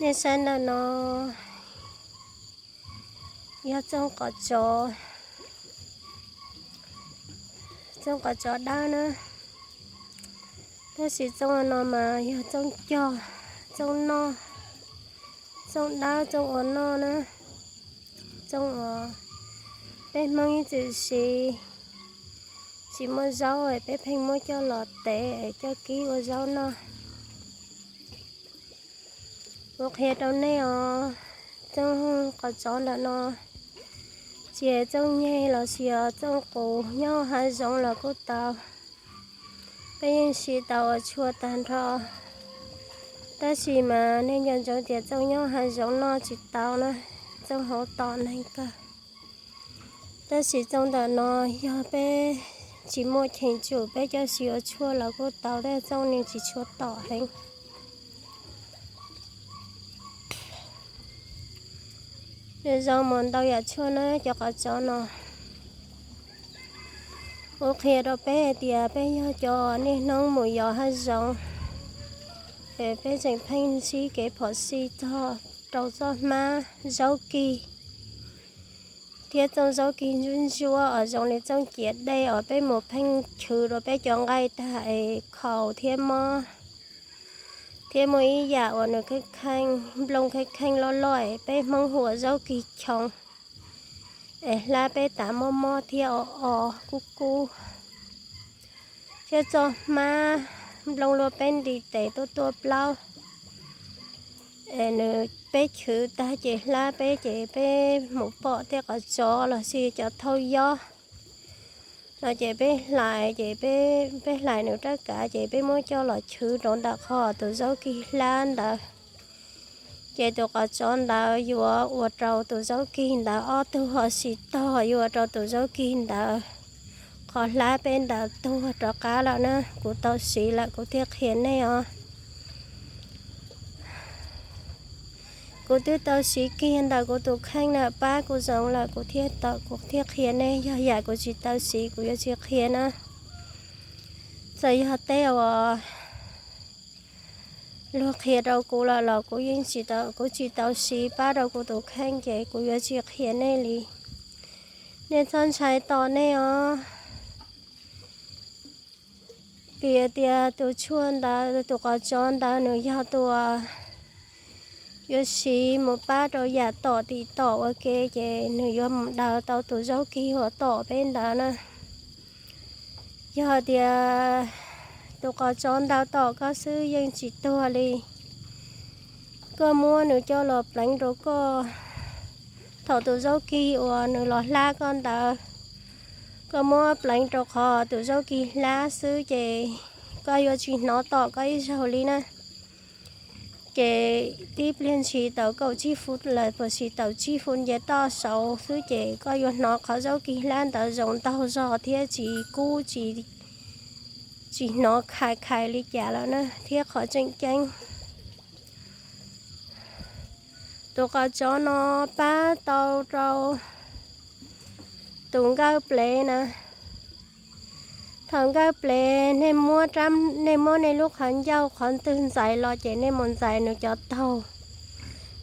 Nej saib ntawm no yog txooj qos tsov, txooj qos tsov dawb na, tab sis txooj no mas yog txooj cog, txooj noj, txooj dawb txooj ua noj na, txooj uas peb Hmoob ib txwm siv, tsis muaj zaub peb pheej muab coj los tev coj kib ua zaub noj. Kuv qhia rau nej os, txooj qos tsov ntawm no, tsis txooj nyeg los sis txooj qus nyob hav zoov los kuj tau, peb yeej siv tau ua tshuaj tag nrho. Tab sis mas nej nco ntsoov tias txooj nyob hav zoov noj tsis tau na, txooj hauv tom neeg kawg. Tab sis txooj ntawm no yog peb tsis muaj cheem tsum peb coj siv ua tshuaj los kuj tau, tab txooj nws tsis tshua tom heev. Zoo mas ntau yam tshuaj na cov qos tsov no. Kuv qhia rau peb hais tias peb yog cov niaj hnub mus yos hav zoov, es peb tseem pheej ntsib kev phom sij txog rau txoj hmab zaub kig thiab txooj zaub kig ntsuab ntsuab os, zoo li txooj ciav dej os, peb mus pheej chwv rau peb cov nqaij tag es khaus thiab mob, thiab muaj ib yam uas nws kheej kheej nplooj kheej kheej loj loj es peb Hmoob hu ua zaub kig choo, es hlab peb tas mob mob thiab o o kub kub, thiab txoj hmab nplooj luaj peb nti tes tuaj tuaj plaub, es nws peb chwv tag ces hlab peb ces peb mus pom tej qos tsov los sis cov thauj yob no ces peb hlais ces peb hlais nws rab kav ces peb muab coj los chwv rau ntawm qhov tus zaub kig hlab ntawd. Ces tus qos tsov ntawd yuav ua rau tus zaub kig ntawd ob tug ho sib tog, yuav ua rau tus zaub kig ntawd qhov hlab peb ntawd tuag rov qab lawm na. Kuv tau siv lawm kuv thiaj qhia nej os. Kuv twb tau siv kiag ntawm kuv tus kheej na, pab kuv zoo lawm kuv thiaj tau, kuv thiaj qhia nej, yog yam kuv tsis tau siv kuv yuav tsis qhia na. Txawm yog tej uas luag qhia rau kuv lawm los kuv yeej tsis tau, kuv tsis tau siv pab rau kuv tus kheej ces kuv yuav tsis qhia nej li. Nej txhob ntshai tom nej os. Vim tias tus tshuaj ntawd, tus qos tsov ntawd nws yog tus yuav siv mus pab rau yam tom tim tom ua ke ces nws yuav mus daws tau tus zaub kig uas tom peb ntawd na. Yog tias tus qos tsov ntawd tom koj xwb yeej tsis tuag li. Koj muab nws coj los pleev rau koj, thaum tus zaub kig uas nws los hlab koj ntawd, koj muab pleev rau qhov tus zaub kig hlab xwb ces koj yuav tsis hnov tom koj ib zaug li na. Ces tib pliag ntshis tau kaum tsib fut lawm, puas tsis tau tsib fut nce toj saud xwb ces koj yuav hnov qhov zaub kig hlab ntawd zoo ntaug zog thiab tsis kub, tsis hnov khais khais li cas lawm na. Thiab qhov tseem ceeb, tus qos tsov no pab tau rau tus nkawj plev na. Thaum nkawj plev nej muab, nej muab nej lub qhov ncauj qhov ntwg ntxais los ces nej mus ntxais nws cov taug,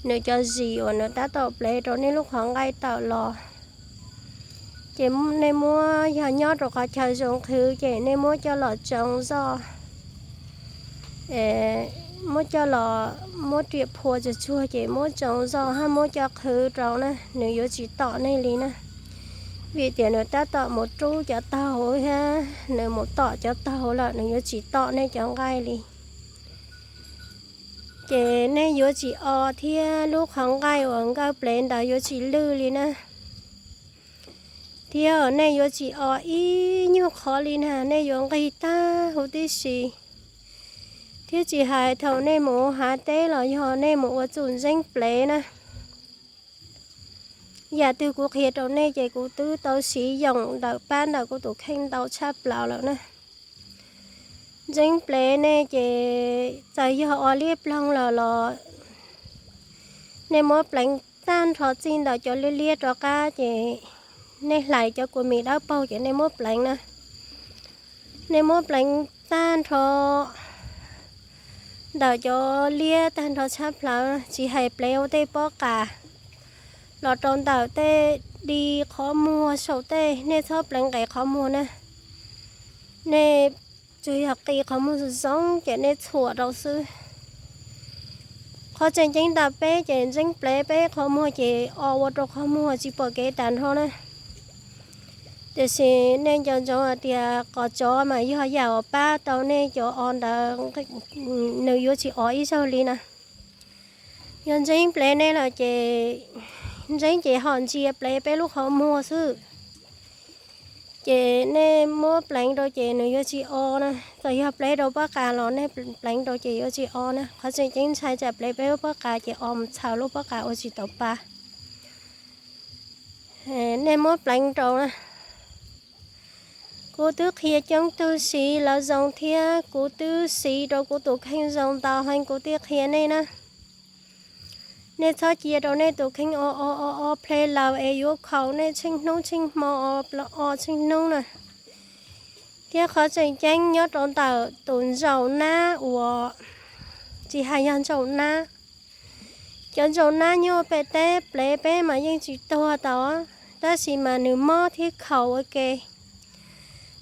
nws cov zis uas nws tab tom plev rau nej lub qhov nqaij tawm los. Ces nej muab, yog nyob rau qhov chaw zoo qhwv ces nej muab coj los tsoo zoj, muab coj los, muab riam phua tsuag tsuag ces muab tsoo zoj hab muab coj qhwv rau na, nws yuav tsis tom nej li na. Vim tias nws tab tom mus rub cov taug thiab nws mus tom cov taug lawm, nws yuav tsis tom nej cov nqaij li. Ces nej yuav tsis o thiab lub qhov nqaij uas nkawj plev ntawd yuav tsis lwj li na. Thiab nej yuav tsis o ib nyuag qhov li na, nej yuav nqig tag huv tib si. Thiab tsis hais thaum nej mus ua hav teb los yog nej mus ua txuj ntseeb plev na, yam twg kuv qhia rau nej ces kuv twb tau siv yoom ntawm pab ntawm kuv tus kheej ntau tshaj plaws lawm na. Ntseeb plev nej ces txawm yog o liab ploog lawm los nej muab pleev tag nrho txij ntawm cov liab liab rov qab ces nej hlais cov kua mis dawb paug ces nej muab pleev na. Nej muab pleev tag nrho ntawm cov liab tag nrho tshab plaws, tsis hais pleev ua tej pob qa los rau ntawm tej di qhov muag saum tej, nej txhob pleev nqes qhov muag na. Nej tsuas yog qi qhov muag zoo zoo ces nej txhuam rau xwb. Qhov tseem ceeb ntawm peb ces ntseeb pleev peb qhov muag ces o ua rau qhov muag tsis pom kev tas nrho na. Tiam sis nej nco ntsoov hais tias qov tsov mas yog yam uas pab tau nej cov o ntawd, nws yuav tsis o ib zaug li na. Yog ntseeb pleev nej lawm ces ntseeb ces ho ntsia pleev peb lub qhov muag xwb. Ces nej muab pleev rau ces nws yuav tsis o na. Txawm yog pleev rau pob qa los nej pleev rau ces yuav tsis o na. Qhov tseem ceeb ntshai tsam pleev peb lub pob qa ces o mus txhaws lub pob qa ua tsis tau pa. Nej muab pleev rau na. Kuv twb qhia coob tug siv lawv zoo thiab kuv twb siv rau kuv tus kheej zoo ntau heev kuv thiaj qhia nej na. Nej txhob cia rau nej tus kheej o o o o ple laws es yuav khaus nej tsheej hnub tsheej hmo o o tsheej hnub na. Thiab qhov tseem ceeb nyob rau ntawm tus ntsaum nab uas, tsis hais yog ntsaum nab, cov ntsaum nab nyob pem teb pleev peb mas yeej tsis tuag tau, tab sis mas nws mob thiab khaus ua ke.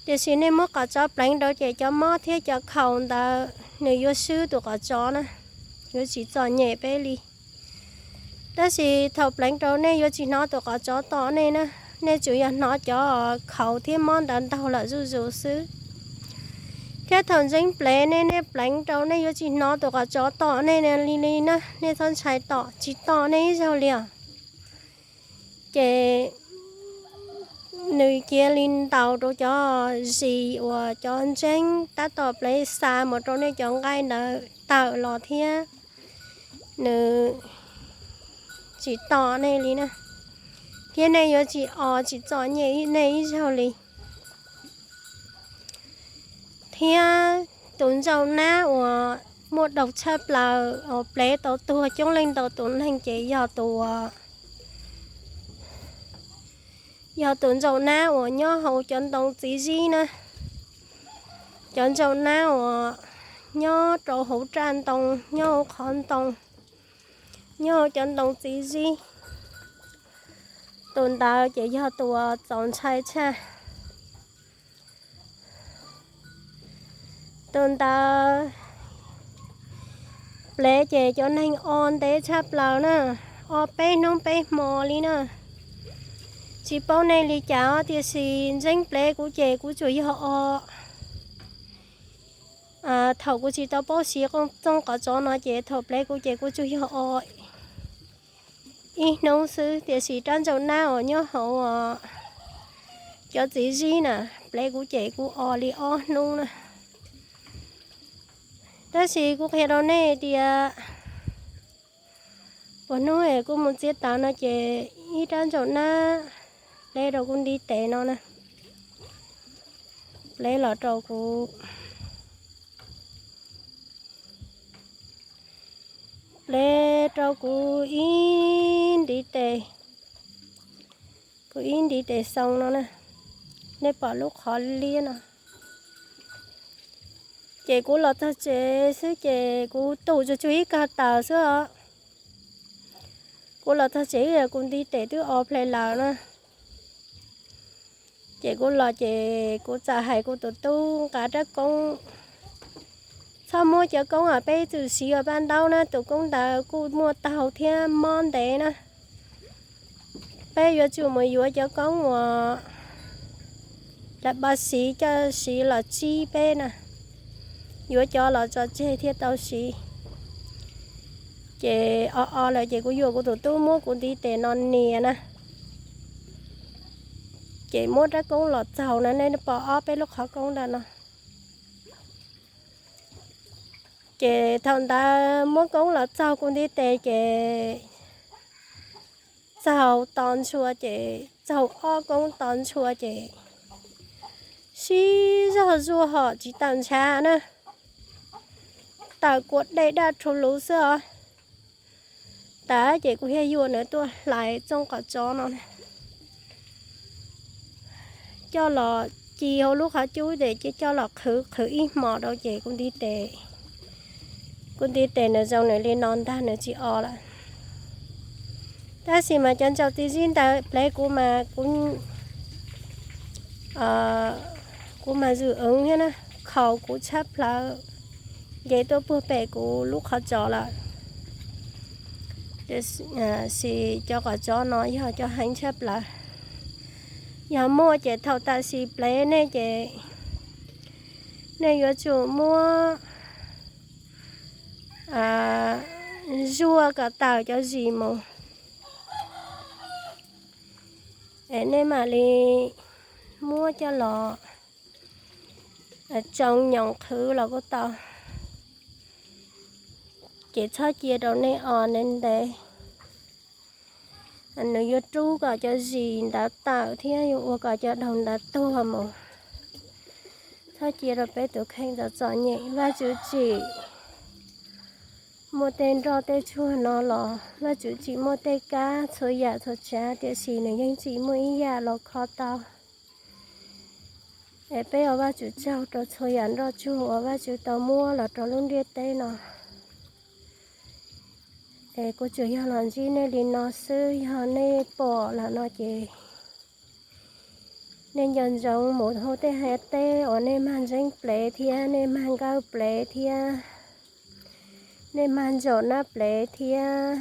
Tiam sis nej muab qov tsov pleev rau ces cov mob thiab cov khaus ntawd nws yuav swb tus qov tsov na, yuav tsis txom nyem peb li. Tab sis thaum pleev rau nej yuav tsis hnov tus qov tsov tom nej na, nej tsuas yog hnov cov khaus thiab mob ntawd ntaug lawm zuj zus xwb. Thiab thaum ntseeb pleev nej, nej pleev rau nej yuav tsis hnov tus qov tsov tom nej li li na, nej txhob ntshai tom, tsis tom nej ib zaug li os. Ces nws cia li ntaus rau cov zis uas cov ntseeb tab tom pleev xa mus rau nej cov nqaij ntawd tawm los thiab nws tsis tom nej li na, thiab nej yuav tsis o tsis txom nyem nej ib zaug li. Thiab tus ntsaum nab uas muaj daug tshaj plaws uas pleev tau tuag coob leej ntau tus neeg ces yog tus, yog tus ntsaum nab uas nyob hauv cov ntoo txiv zib na. Cov ntsaum nab uas nyob rau hauv raj ntoo, nyob hauv qhov ntoo, nyob hauv cov ntoo txiv zib, tus ntawd ces yog tus uas txaus ntshai tshaj. Tus ntawd pleev ces cov neeg o ntev tshaj plaws na, o peb hnub peb hmo li na. Tsis paub nej li cas os, tiam sis ntseeb pleev kuv ces kuv tsuas yog o, thaum kuv tsis tau paub siv txooj qov tsov no ces thaum pleev kuv ces kuv tsuas yog o ib hnub xwb, tiam sis rab ntsaum nab uas nyob hauv cov txiv zib na, pleev kuv ces kuv o li ob hnub na. Tab sis kuv qhia rau nej tias puas hnub es kuv mus txiav taws no ces ib rab ntsaum nab pleev rau kuv ntiv tes no na, pleev los rau kuv, pleev rau kuv ib ntiv tes, kuv ib ntiv tes xoo no na. Nej pom lub qhov liab no. Ces kuv los txog tsev xwb ces kuv tum tsuag tsuag ib kag taws xwb os. Kuv los txog tsev kuv ntiv tes twb o ple lawm na. Ces kuv los ces kuv txawm hais kuv tus tub nqa rab koob, txhob muab cov koob uas peb txwm siv ua paj ntaub na, tus koob ntawd kuj muaj taug thiab mob ntev na. Peb yuav tsum mus yuav cov koob uas lawv pab siv coj siv los tsib peb na, yuav cov los tso tseg thiaj tau siv. Ces o o lawm ces kuv yuam kuv tus tub muab kuv ntiv tes no nias na. Ces muab rab koob los txaug na, nej pom ob peb lub qhov koob ntawm no. Ces thaum ntawd muab koob los txaug kuv ntiv tes ces txaug to ntshua ces txaug ob koob to ntshua ces sib zog zuaj hom tsis tawm ntshav na, tawm kua dej daj rhu luv xwb os. Tas ces kuv thiaj yuam nws tuaj hlais txooj qos tsov no, coj los ci hauv lub qhov cub ces coj los qhwv qhwv ib hmos rau ces kuv ntiv tes Kuv ntiv tes nws zoo nws li no ntag, nws tsis o lawm. Tab sis mas cov ntsaum txiv zib ntawd plev kuv mas kuv, kuv mas zwm eev thiab na, khaus kuv tshab plaws, nce tuaj puag pem kuv lub qhov tsos lawm. Tiam sis cov qhov tsos no yog cov heev tshaj plaws. Yog muaj ces thaum tam sim plev nej ces nej yuav tsum muab zuaj kom tawm cov zis mus, es nej mam li muab coj los tsoo nyoos qhwv los kuj tau. Ces txhob cia rau nej os, nej ntev, nws yuav rub kom cov zis ntawd tawm thiab yuav ua kom cov daug ntawd tuag mus. Txhob cia rau peb tus kheej txom txom nyem. Vajtswv tsim muaj tej nroj tej tsuag no los Vajtswv tsim muaj tej kab txhua yam txhua tsav, tiam sis nws yeej tsim muaj ib yam los kho tau. Es peb ua Vajtswv tsaug rau txhua yam nroj tsuag uas Vajtswv tau muab los rau lub ntiaj teb no. Es kuv tsuas yog los ntsib nej li no xwb, yog nej pom lawm no ces nej nco ntsoov mus hu tej hav teb uas nej mag ntseeb plev thiab nej mag nkawj plev thiab nej mag ntsaum nab plev thiab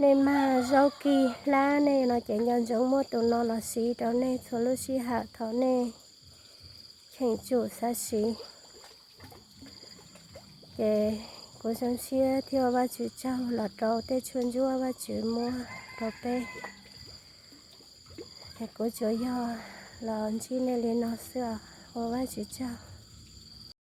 nej mag zaub kig hlab nej no ces nco ntsoov muab tus no los siv rau nej txhua lub sij hawm thaum nej cheem tsum xav siv. Ces kuv zoo siab thiab ua Vajtswv tsaug los rau tej tshuaj ntsuab Vajtswv muab rau peb. Es kuv tsuas yog los ntsib nej li no xwb os, ua Vajtswv tsaug.